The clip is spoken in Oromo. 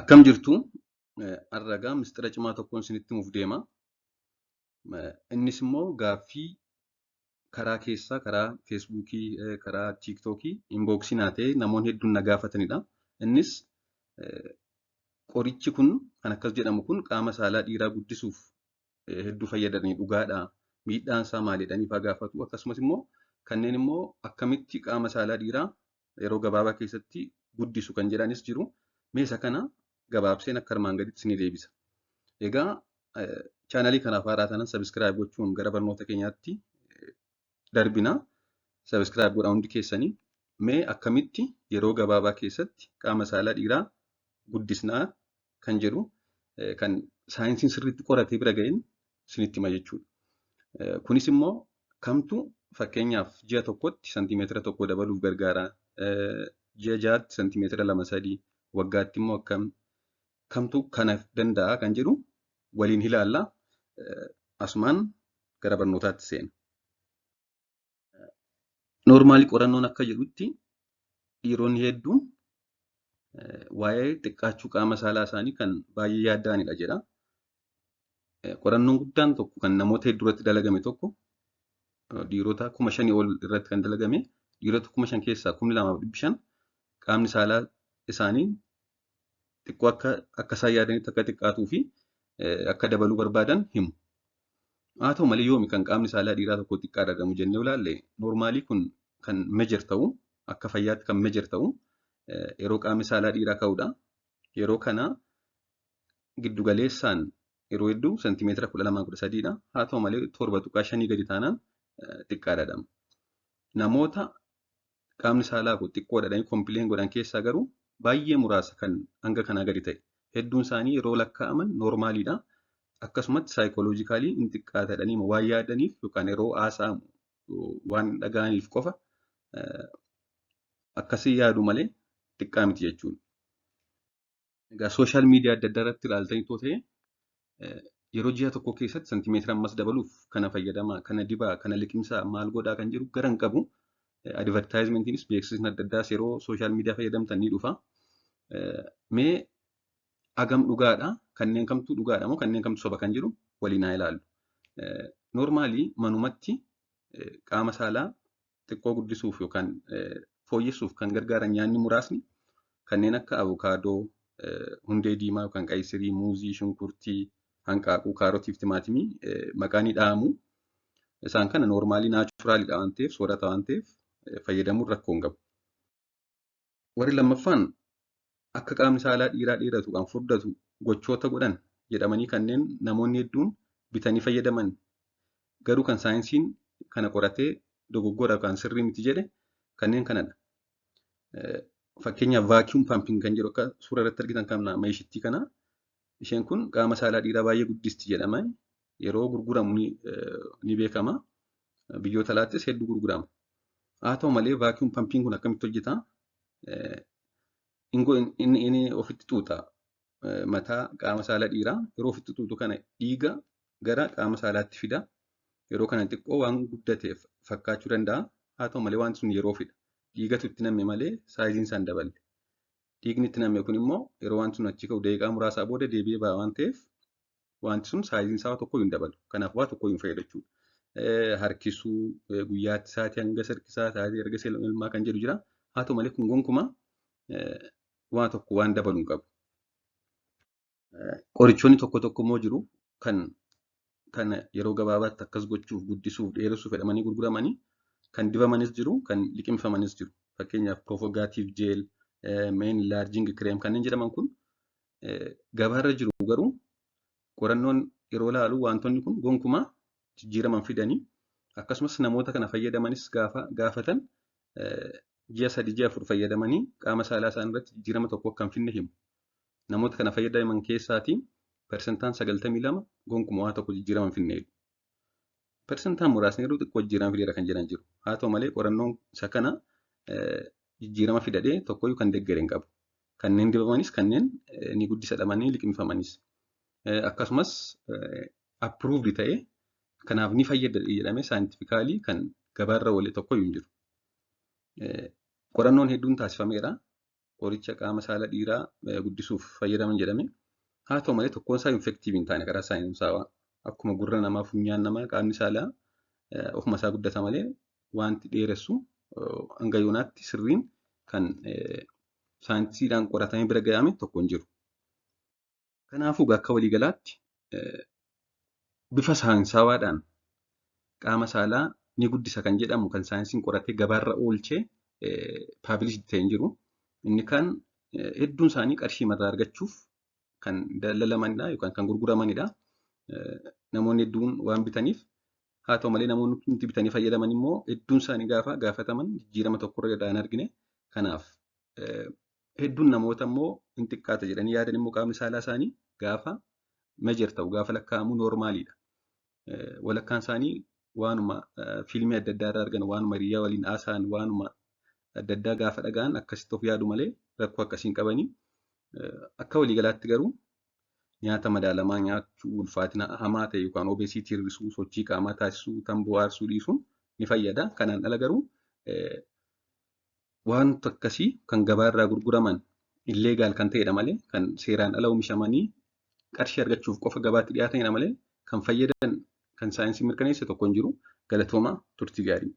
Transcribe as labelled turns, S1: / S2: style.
S1: Akkam jirtu? Har'a egaa mistira cimaa tokkoon isinitti himuuf deema. Innis immoo gaaffii karaa keessaa karaa Feesbuukii, karaa Tiiktookii inboksii naa ta'ee namoonni hedduun na gaafatanidha. Innis qorichi kun kan akkas jedhamu kun qaama saalaa dhiiraa guddisuuf hedduu fayyadanii dhugaadhaa? Miidhaan isaa maali jedhanii fa'aa gaafatu. Akkasumas immoo kanneen immoo akkamitti qaama saalaa dhiiraa yeroo gabaabaa keessatti guddisu kan jedhanis jiru. Mee isa kana gabaabseen akka armaan gaditti isinii deebisa. Egaa chaanalii kanaaf haaraa taanaan sabiskiraayib gochuun gara barnoota keenyaatti darbina. Sabiskiraayib godhaa hundi keessanii. Mee akkamitti yeroo gabaabaa keessatti qaama saalaa dhiiraa guddisnaa kan jedhu kan saayinsiin sirriitti qoratee bira ga'een isinitti hima jechuudha. Kunis immoo kamtu fakkeenyaaf ji'a tokkotti santiimeetira 1 dabaluuf gargaara. Ji'a 6tti santiimeetira 2-3, waggaatti immoo akkam kamtu kana danda'a kan jedhu waliin ilaalla. Asumaan gara barnootaatti seena. Noormaali qorannoon akka jedhutti dhiironni hedduun waa'ee xiqqaachuu qaama saalaa isaanii kan baay'ee yaadda'anidha jedha. Qorannoon guddaan tokko kan namoota hedduu irratti dalagame tokko dhiirota 5,000 ol irratti kan dalagame, dhiirota 5,000 keessaa 2,500 qaamni saalaa isaanii xiqqoo akka isaan yaadanitti akka xiqqaatuu fi akka dabaluu barbaadan himu. Haa ta'u malee yoomi kan qaamni saalaa dhiiraa tokko xiqqaadha jedhamu jennee ilaalle, noormaalii kun kan mejer ta'u, akka fayyaatti kan mejer ta'u, yeroo qaamni saalaa dhiiraa ka'udha. Yeroo kana giddugaleessaan yeroo hedduu santiimeetira 12 13dha. Haa ta'u malee 7.5 gadi taanaan xiqqaadha jedhama. Namoota qaamni saalaa kun xiqqoodha jedhanii kompileen godhan keessaa garuu baay'ee muraasa kan hanga kanaa gadi ta'e. Hedduun isaanii yeroo lakkaa'aman noormaaliidha. Akkasumatti saayikooloojikaalii hin xiqqaata jedhanii waan yaadaniif yookaan yeroo haasa'amu waan dhaga'aniif qofa akkasii yaadu malee xiqqaa miti jechuudha. Egaa sooshaal miidiyaa adda addaa irratti ilaaltanii too ta'e, yeroo ji'a tokko keessatti santiimeetira ammas dabaluuf kana fayyadamaa, kana dibaa, kana liqimsaa, maal godhaa kan jedhu gara hin qabu. Advertisementiinis beeksisni adda addaas yeroo sooshaal miidiyaa fayyadamtan ni dhufa. Mee hagam dhugaadha? Kanneen kamtu dhugaadha moo kanneen kamtu soba kan jedhu waliin haa ilaallu. Noormaalii manumatti qaama saalaa xiqqoo guddisuuf yookaan fooyyessuuf kan gargaaran nyaanni muraasni kanneen akka avukaadoo, hundee diimaa yookaan qayisirii, muuzii, shunkurtii, hanqaaquu, kaarotii fi timaatimii maqaan ni dha'amu. Isaan kana noormaalii naachuraalidha waan ta'eef, soorata waan ta'eef fayyadamuun rakkoo hin qabu. Warri lammaffaan akka qaamni saalaa dhiiraa dheeratu kan furdatu gochoota godhan jedhamanii kanneen namoonni hedduun bitanii fayyadaman garuu kan saayinsiin kana qoratee dogoggora yookaan sirrii miti jedhe kanneen kanadha. Fakkeenyaaf vaakiyuum paamping kan jedhu akka suura irratti argitan kana meeshittii kana, isheen kun qaama saalaa dhiiraa baay'ee guddisti jedhama. Yeroo gurguramu ni beekama. Biyyoota alaattis hedduu gurgurama. Haa ta'u malee vaakiyuum pampiin kun akkamitti hojjeta? Inni ofitti xuuxa. Mataa qaama saalaa dhiiraa yeroo ofitti xuuxu kana dhiiga gara qaama saalaatti fida. Yeroo kana xiqqoo waan guddateef fakkaachuu danda'a. Haa ta'u malee wanti sun yeroo fida. Dhiigatu itti namme malee saayiziin isaa hin daballe. Dhiigni itti namme kun immoo yeroo wanti sun achi ka'u daqiiqaa muraasaa booda deebi'ee ba'a waan ta'eef wanti sun saayiziin isaa tokko hin dabalu. Kanaaf waa tokko hin fayyadu jechuudha. Harkisuu guyyaatti sa'aatii hanga harkisaa sa'aatii erga ilmaa kan jedhu jira. Haa ta'u malee kun gonkumaa waa tokko waan dabalu hin qabu. Qorichoonni tokko tokko immoo jiru kan kana yeroo gabaabaatti akkas gochuuf guddisuuf dheeressuuf jedhamanii gurguramanii kan dibamanis jiru kan liqimfamanis jiru. Fakkeenyaaf provogaatiif jeel, meen laarjing kireem kanneen jedhaman kun gabaarra jiru, garuu qorannoon yeroo ilaalu wantoonni kun gonkumaa jijjiiraman fidanii, akkasumas namoota kana fayyadamanis gaafa gaafatan ji'a 3 ji'a 4 fayyadamanii qaama saalaa isaanii irratti jijjiirama tokko akka hin fidne himu. Namoota kana fayyadaman keessaatii persentaan 92 gonkumaa waa tokko jijjiirama hin fidne jedhu. Persentaan muraasni yeroo xiqqoo jijjiirama fideera kan jedhan jiru. Haa ta'u malee qorannoon isa kana jijjiirama fidadhee tokkoyyuu kan deeggare hin qabu. Kanneen dibamanis kanneen ni guddisa jedhamanii liqimfamanis. Akkasumas approved ta'ee kanaaf ni fayyada jedhamee saayintifikaalii kan gabaarra oole tokkoyyuu hin jiru. Qorannoon hedduun taasifameera. Qoricha qaama saala dhiiraa guddisuuf fayyadaman jedhame. Haa ta'u malee tokkoon isaa effective hin taane karaa saayinsaawaa. Akkuma gurra namaa, funyaan namaa, qaamni saalaa ofuma isaa guddata malee wanti dheeressu hanga yoonaatti sirriin kan saayinsiidhaan qoratamee bira ga'ame tokko hin jiru. Kanaafuu akka waliigalaatti bifa saayinsaawaadhaan qaama saalaa ni guddisa kan jedhamu kan saayinsiin qoratee gabaarra oolchee publish ta'e hin jiru. Inni kan hedduun isaanii qarshii irraa argachuuf kan daldalamanidha yookaan kan gurguramanidha. Namoonni hedduun waan bitaniif, haa ta'u malee namoonni nuti bitanii fayyadaman immoo hedduun isaanii gaafa gaafataman jijjiirama tokkorra irraa hin argine. Kanaaf hedduun namoota immoo hin xiqqaata jedhanii yaadan immoo qaamni saalaa isaanii gaafa measure ta'u, gaafa lakkaa'amu normaliidha. Walakkaan isaanii waanuma fiilmii adda addaa irraa argan, waanuma hiriyaa waliin haasa'an, waanuma adda addaa gaafa dhaga'an akkasitti of yaadu malee rakkoo akkasii hin qabanii. Akka waliigalaatti garuu nyaata madaalamaa nyaachuu, ulfaatina hamaa ta'e yookaan obesity hir'isuu, sochii qaamaa taasisuu, tamboo aarsuu dhiisuun ni fayyada. Kanaan ala garuu wanta akkasii kan gabaarraa gurguraman illegal kan ta'edha malee, kan seeraan ala oomishamanii qarshii argachuuf qofa gabaatti dhiyaatanidha malee kan fayyadan kan saayinsii mirkaneesse tokko hin jiru. Galatoomaa, turtii gaarii.